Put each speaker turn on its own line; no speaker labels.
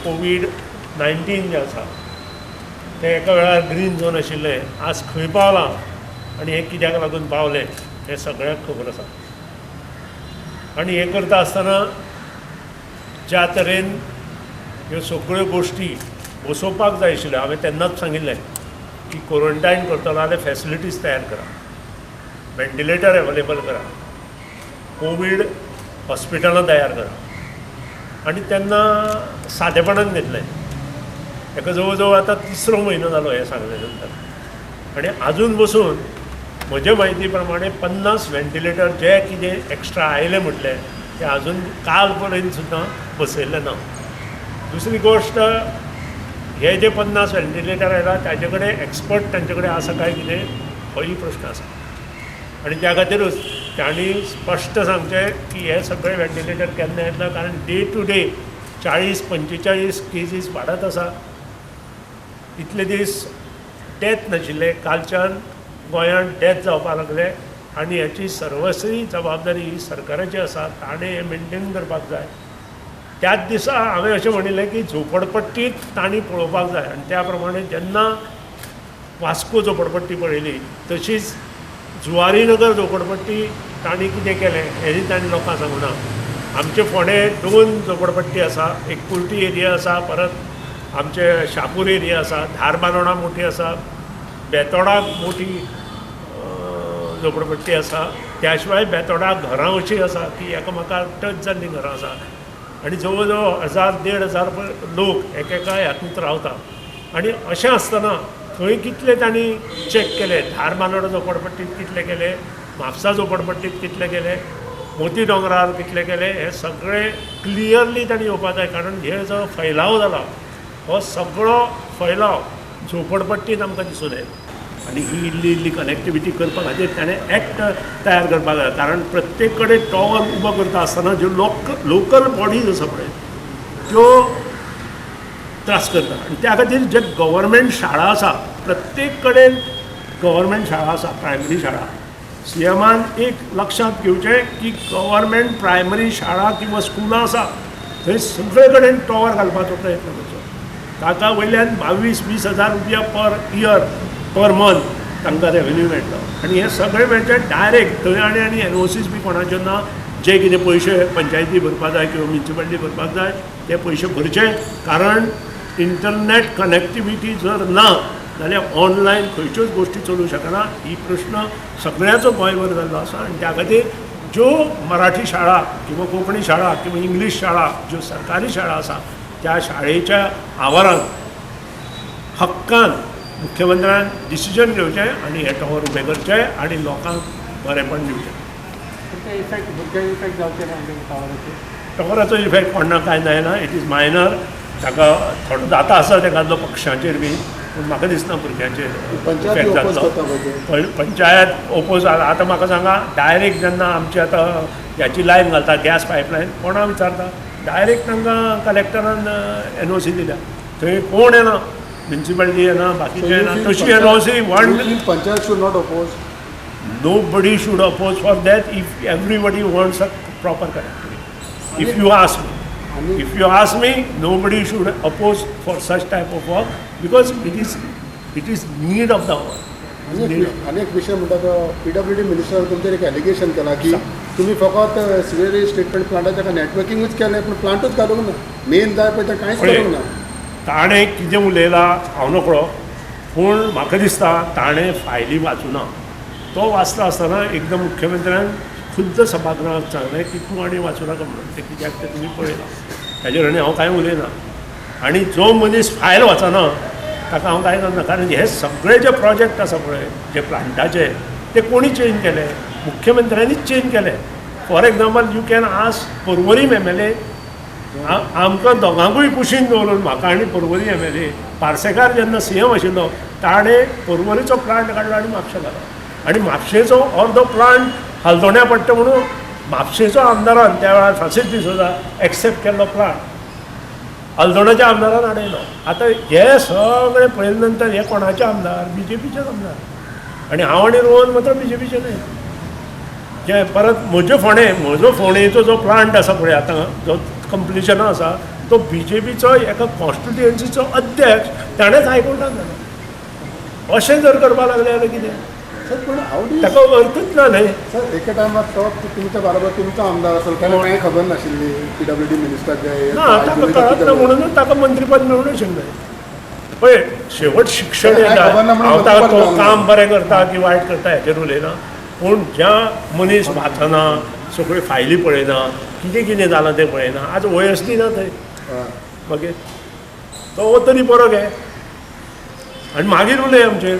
कोवीड-19 जें आसा तें एका वेळार ग्रीन झोन आशिल्लें, आज खंय पावलां आनी हें कित्याक लागून पावलें हें सगळ्यांक खबर आसा. आनी हें करता आसतना ज्या तरेन ह्यो सगळ्यो गोश्टी बसोवपाक जाय आशिल्ल्यो, हांवें तेन्नाच सांगिल्लें की क्वॉरंटायन करतलो जाल्यार फॅसिलिटीज तयार करा, व्हेंटिलेटर एवेलेबल करा, कोवीड हॉस्पिटलां तयार करा. आनी तेन्ना सादेपणान घेतलें. हेका जवळ जवळ आतां तिसरो म्हयनो जालो हें सांगले नंतर, आनी आजून बसून म्हजे म्हायती प्रमाणे 50 व्हेंटिलेटर जे कितें एक्स्ट्रा आयले म्हटलें ते आजून काल पर्यंत सुद्दां बसयल्ले ना. दुसरी गोश्ट, हे जे 50 व्हेंटिलेटर आयला ताजे कडेन एक्सपर्ट तांचे कडेन आसा काय कितें होय प्रश्न आसा. आनी त्या खातीरूच तांणी स्पश्ट सांगचें की हे सगळे व्हेंटिलेटर केन्ना येतले, कारण डे टू डे 40-45 केजीस वाडत आसा. इतले दीस डेथ नाशिल्ले, कालच्यान गोंयांत डेथ जावपाक लागले आनी हेची सर्वस्वी जबाबदारी ही सरकाराची आसा, ताणें हें मेनटेन करपाक जाय. त्याच दिसा हांवें अशें म्हणिल्लें की झोपडपट्टीत तांणी पळोवपाक जाय, आनी त्या प्रमाणे जेन्ना वास्को झोपडपट्टी पळयली तशीच जुवारी नगर झोपडपट्टी तांणी कितें केलें हेंय तांणी लोकांक सांगूना. आमचे फोंडे 2 झोपडपट्टी आसा, एक कुर्टी एरिया आसा, परत आमचे शापूर एरिया आसा, धारबांदोडा मोठी आसा, बेतोडाक मोठी झोपडपट्टी आसा. त्या शिवाय बेतोडा घरां अशीं आसा की एकामेकाक टच जाल्लीं घरां आसा आनी जवळ जवळ 1000-1500 लोक एकेका हातूंत रावता. आनी अशें आसतना थंय कितले तांणी चॅक केले, धारबांदोडा झोपडपट्टीत कितले केले, म्हापसा झोपडपट्टीत कितले केले, मोती दोंगरार कितले केले, हे सगळे क्लियरली तांणी येवपाक जाय. कारण हे जो फैलाव जाला हो सगळो फैलाव झोपडपट्टीत आमकां दिसून येता. आनी ही इल्ली इल्ली कनेक्टिविटी करपा खातीर ताणें एक्ट तयार करपाक जाय, कारण प्रत्येक कडेन टॉवर उबो करता आसतना ज्यो लोकल बॉडीज आसा पळय त्यो त्रास करता. आनी त्या खातीर जे गव्हर्मेंट शाळा आसा, प्रत्येक कडेन गव्हर्मेंट शाळा आसा, प्रायमरी शाळा, सीएमान एक लक्षांत घेवचें की गव्हर्मेंट प्रायमरी शाळा किंवा स्कुलां आसा थंय सगळे कडेन टॉवर घालपाचो प्रयत्न करचो. ताका वयल्यान 22-20 हजार रुपया पर इयर पर मंथ तांकां रेवेन्यू मेळटलो. आनी हें सगळें मेळचें डायरेक्ट थंय. आनी आनी एनओसीस बी कोणाच्यो ना, जे कितें पयशे पंचायती भरपाक जाय किंवा म्युनिसिपालिटी भरपाक जाय ते पयशे भरचे, कारण इंटरनेट कनेक्टिविटी जर ना जाल्यार ऑनलायन खंयच्योच गोश्टी चलूंक शकना. ही प्रश्न सगळ्याचो गोंयभर जाल्लो आसा. आनी त्या खातीर ज्यो मराठी शाळा किंवा कोंकणी शाळा किंवा इंग्लीश शाळा, ज्यो सरकारी शाळा आसा त्या शाळेच्या आवारांत हक्कान मुख्यमंत्र्यान डिसिजन घेवचें आनी हे टॉवर उबे करचे आनी लोकांक बरेंपण दिवचें.
इफेक्ट भुरग्यांक इफेक्ट जावचें ना टॉवराचेर?
टॉवराचो इफेक्ट कोणाक कांय जायना, it is minor. ताका थोडो जाता आसा तेका पक्षांचेर बी, पूण म्हाका दिसना भुरग्यांचेर इफेक्ट जातलो. पंचायत ओपोज. आतां म्हाका सांगा, डायरेक्ट जेन्ना आमची आतां ह्याची लायन घालता गॅस पायपलायन, कोणा विचारता? डायरेक्ट तांकां कलेक्टरान एनओसी दिल्या, थंय कोण येना, म्युनिसिपालिटी येना, बाकीचे येना. तशी NOC one
panchayat should not oppose.
Nobody should oppose for that if everybody wants a proper connectivity. If you ask me, if you ask me, nobody should oppose for such type of work because it is need of the hour.
आनी एक विशय म्हणटा तो PWD minister तुमचेर एक allegation केला की तुमी फकत सिवेज ट्रिटमेंट प्लांटाचें ताका नॅटवर्किंगूच केलें पूण प्लांटूच घालूंक ना, मेन जाय पळय तें कांयच करूंक ना.
ताणें कितें उलयलां हांव नकळो, पूण म्हाका दिसता ताणें फायली वाचूना. तो वाचता आसतना एकदम मुख्यमंत्र्यान खुद्द सभागृहात सांगलें की तूं आनी वाचूं नाका म्हणून, तें कित्याक तें तुमी पळयलां, ताजेर आनी हांव कांय उलयना. आनी जो मनीस फायल वाचना ताका हांव कांय करना, कारण हे सगळे जे प्रोजेक्ट आसा पळय जे प्लांटाचे ते कोणी चेंज केले? मुख्यमंत्र्यांनीच चेंज केले. For example, you can ask Porvorim MLA, आमकां दोगांकूय कुशीन दवरून, म्हाका आनी पर्वरी एमएलए पार्सेकार जेन्ना सीएम आशिल्लो ताणें पर्वरीचो प्लांट काडलो आनी म्हापशा घालो, आनी म्हापशेचो अर्दो प्लांट हल्दोण्या पडटा म्हणून म्हापशेचो आमदारान त्या वेळार फ्रांसीस डिसोजा एक्सेप्ट केल्लो प्लांट हल्दोण्याच्या आमदारान हाडयलो. आतां हे सगळे पळयले नंतर हे कोणाचे आमदार? बीजेपीचेच आमदार. आनी हांव आनी रोहन मात्र बीजेपीचे न्हय. जे परत म्हज्यो फोंडे, म्हजो फोंडेचो जो प्लांट आसा पळय आतां जो कंप्लिशना आसा, तो बीजेपीचो एका कॉन्स्टिट्युएन्सीचो अध्यक्ष ताणेंच हायकोर्टान जालो. अशें जर करपाक लागले जाल्यार कितें
सर, पूण हाव do
ताका अर्थूच ना न्हय.
सर, एका टायमार तो तुमच्या बरोबर तुमचो आमदार आसलो, ताका कांय खबर नाशिल्ली पीडब्ल्यूडी मिनिस्टर जे
ना, ताका कळत ना म्हणूनच ताका मंत्रीपद मेळूंक नाशिल्लें. पळय, शेवट शिक्षण
ताका
येता.
खबर ना म्हणून
हांव ताका
मंत्रीपद
तो
मेळूंक ना.
काम बरें करता की वायट करता हेचेर उलयना, पूण ज्या मनीस वाचना, सगळ्यो फायली पळयना, कितें कितें जालां तें पळयना, आज वयस्ती ना थंय. मागीर तो तरी बरो घे आनी मागीर उलय आमचेर.